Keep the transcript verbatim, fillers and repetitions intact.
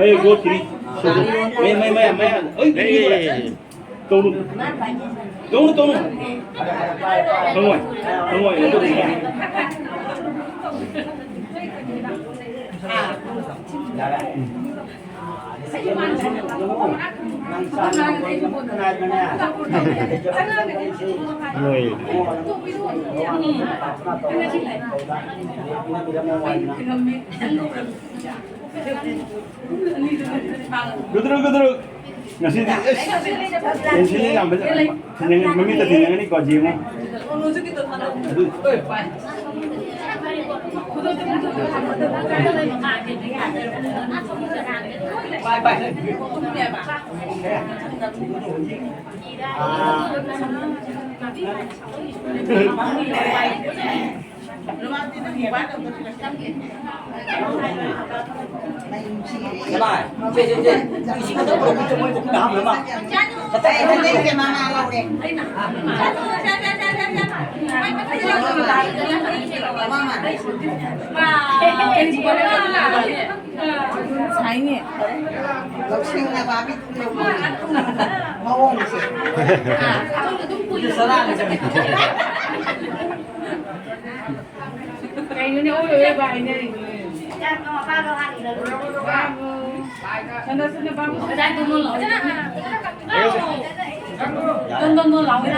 ꯑꯩ ꯒꯣꯠꯀꯤꯅꯤ꯫ ꯃꯩ, ꯃꯩ, ꯃꯩ, ꯃꯩ꯫ ꯑꯩ, ꯑꯩ, ꯑꯩ, ꯑꯩ꯫ ꯇꯧꯅꯨ꯫ ꯇꯧꯅꯨ, ꯇꯧꯅꯨ꯫ ꯊꯝꯃꯣꯏ꯫ ꯊꯝꯃꯣꯏ꯫ ꯂꯣꯏꯔꯦ꯫ ꯒꯨꯗ꯭ꯔꯨ, ꯒꯨꯗ꯭ꯔꯨ꯫ ꯉꯁꯤꯗꯤ ꯑꯦꯁ, ꯄꯦꯟꯁꯤꯜ ꯌꯥꯝ ꯐꯖ-, ꯃꯃꯤꯠꯇ ꯊꯦꯡꯅꯒꯅꯤꯀꯣ, ꯌꯦꯡꯉꯣ꯫ ꯑꯗꯨ ꯁꯥꯏꯅꯦ꯫ ꯂꯧꯁꯤꯡꯅ ꯕꯥꯕꯤ ꯃꯑꯣꯡꯁꯦ꯫ ꯀꯩꯅꯣꯅꯦ, ꯑꯣꯏ ꯑꯣꯏ ꯕꯥ ꯍꯥꯏꯅꯔꯤꯅꯦ꯫ ꯕꯥꯕꯨ꯫ ꯁꯟꯗ ꯁꯟꯗ ꯕꯥꯕꯨ꯫ ꯗꯣꯟ ꯗꯣꯟ ꯗꯣꯟ ꯂꯥꯎꯋꯦ꯫